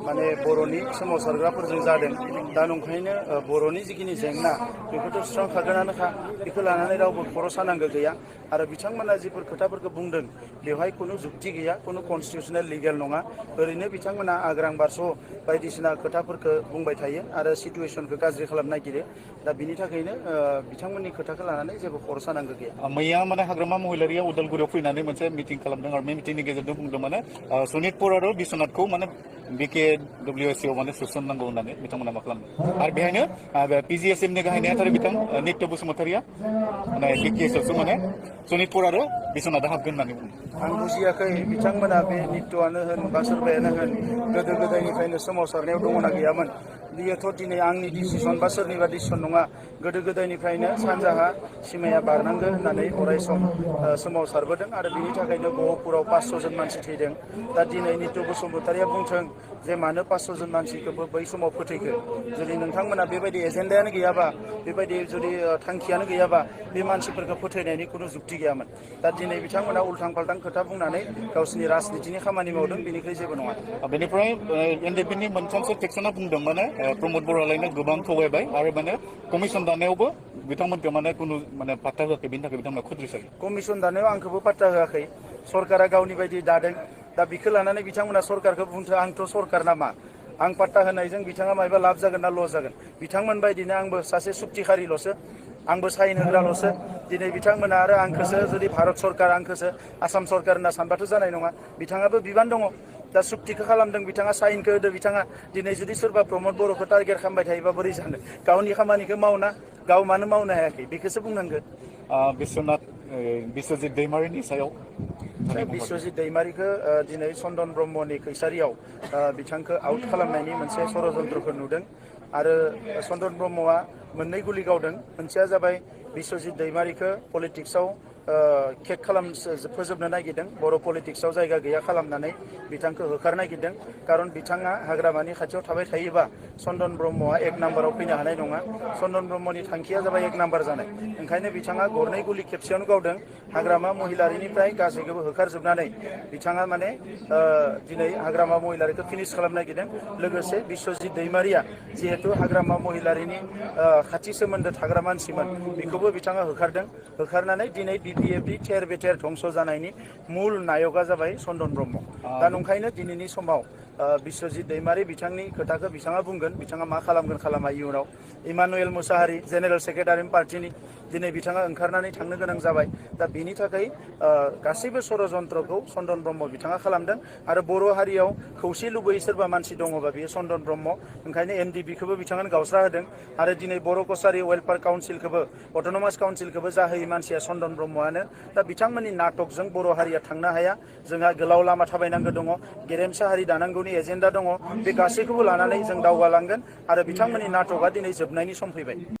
माने बर'नि सोमावसारग्राफोरजों जादों दा नंखायनो बर'नि जिखिनि जेंना बेखौथ' सुस्रांखागोनानोखा बेखौ लानानै रावबो खर' सानांगौ गैया आरो बिथांमोना जिफोर खोथाफोरखौ बुंदों बेवहाय खुनु जुक्ति गैया खुनु कनस्टिटिउसनेल लिगेल नङा ओरैनो बिथांमोना आग्रां बारस' बायदिसिना खोथाफोरखौ बुंबाय थायो आरो सिटुवेसनखौ गाज्रि खालामनो नागिरो दा बिनि थाखायनो बिथांमोननि खोथाखौ लानानै जेबो खर' सानांगौ गैया मैया माने हाग्रामा महिलारिया उदालगुरियाव फैनानै मोनसे मिटिं खालामदों आरो बे मिटिंनि गेजेरजों बुंदों माने सनितपुर आरो बिश्वनाथखौ माने BKWSआव माने सोसननांगौ होननानै बिथांमोना मा खालामदों आरो बेहायनो PGSMनि गाहाय नेहाथारि बिथां नित्य बसुमतारिया माने BKSआवसो माने सनितपुर आरो बिश्वनाथआ हाबगोन होननानै बुंदों आं बुजियाखै बिथांमोना बे नित्यआनो होन बा सोरबायानो होन गोदो गोदायनिफ्रायनो सोमावसारनायाव दङना गैयामोन बियोथ' दिनै आंनि डिसिसन बा सोरनिबा डिसिसन नङा गोदो गोदायनिफ्रायनो सानजाहा सिमाया बारनांगौ होननानै अराय सम सोमावसारबोदों आरो बिनि थाखायनो गहपुराव 500 जन मानसि थैदों दा दिनै नित्य बसुमतारिया बुंथों जे मानो 500 जन मानसिखौबो बै समाव फोथैखो जुदि नोंथांमोना बेबायदि एजेन्डायानो गैयाबा बेबायदि जुदि थांखियानो गैयाबा बे मानसिफोरखौ फोथैनायनि खुनु जुक्ति गैयामोन दा दिनै बिथांमोना उल्थां फाल्थां खोथा बुंनानै गावसिनि राजनितिनि खामानि मावदों बेनिख्रुइ जेबो नङा बेनिफ्राय NDP-नि मोनथामसो सेक्सना बुंदों माने प्रमद बर'आलायनो गोबां थगायबाय आरो माने कमिसन दानायावबो बिथांमोनखौ माने खुनु माने पात्ता होआखै बेनि थाखाय बिथांमोना खुद्रिसायो कमिसन दानायाव आंखौबो पात्ता होआखै सरकारा गावनि बायदि दादों दा बेखौ लानानै बिथांमोना सरकारखौ बुंथों आंथ' सरकार नामा आं पात्ता होनायजों बिथाङा मायबा लाब जागोन ना लस जागोन बिथांमोन बायदिनो आंबो सासे सुक्तिखारिल'सो आंबो साइन होग्राल'सो दिनै बिथांमोना आरो आंखौसो जुदि भारत सरकार आंखौसो आसाम सरकार होनना सानबाथ' जानाय नङा बिथाङाबो बिबान दङ दा सुक्तिखौ खालामदों बिथाङा साइनखौ होदो बिथाङा दिनै जुदि सोरबा प्रमद बर'खौ टार्गेट खालामबाय थायोबा बोरै जानो गावनि खामानिखौ मावना गाव मानो मावनो हायाखै बेखौसो बुंनांगोन बिश्वजित दैमारिनि सायाव बिश्वजित दैमारिखौ दिनै चन्दन ब्रह्मनि कैसारियाव बिथांखौ आउट खालामनायनि मोनसे षड़यन्त्रखौ नुदों आरो चन्दन ब्रह्मआ मोननै गुलि गावदों मोनसेया जाबाय बिश्वजित दैमारिखौ पलिटिक्सआव केक फोजोबनो नागिरदों बर' पलिटिक्सआव जायगा गैया खालामनानै बिथांखौ होखारनो नागिरदों खारन बिथाङा हाग्रामानि खाथियाव थाबाय थायोबा चन्दन ब्रह्मआ 1 नाम्बाराव फैनो हानाय नङा चन्दन ब्रह्मनि थांखिया जाबाय 1 नाम्बार जानाय ओंखायनो बिथाङा गरनै गुलि खेबसेयावनो गावदों हाग्रामा महिलारिनिफ्राय गासैखौबो होखारजोबनानै बिथाङा माने दिनै हाग्रामा महिलारिखौ फिनिश खालामनो नागिरदों लोगोसे बिश्वजित दैमारिया जिहेतु हाग्रामा महिलारिनि खाथि सोमोन्दो थाग्रा मानसिमोन बेखौबो बिथाङा होखारनानै दिनै BPF-नि थेर बेथेर धंस जानायनि मुल नायकआ जाबाय चन्दन ब्रह्म दा नंखायनो दिनैनि समाव बिश्वजित दैमारि बिथांनि खोथाखौ बिथाङा बुंगोन बिथाङा मा खालामगोन खालामा इयुनाव इमानुएल मुसाहारि जेनेरेल सेक्रेटारि पार्टिनि दिनै बिथाङा ओंखारनानै थांनो गोनां जाबाय दा बिनि थाखाय गासैबो षड़यन्त्रखौ चन्दन ब्रह्म बिथाङा खालामदों आरो बर' हारियाव खौसे लुबैयै सोरबा मानसि दङबा बेयो चन्दन ब्रह्म ओंखायनो NDP-खौबो बिथाङानो गावस्रा होदों आरो दिनै बर' कसारि वेलफेयार काउन्सिलखौबो अट'नमास काउन्सिलखौबो जाहोयै मानसिया चन्दन ब्रह्मआनो दा बिथांमोननि नाटकजों बर' हारिया थांनो हाया जोंहा गोलाव लामा थाबायनांगौ दङ गेरेमसा हारि दानांगौनि एजेन्डा दङ बे गासैखौबो लानानै जों दावगालांगोन आरो बिथांमोननि नाटकआ दिनै जोबनायनि सम फैबाय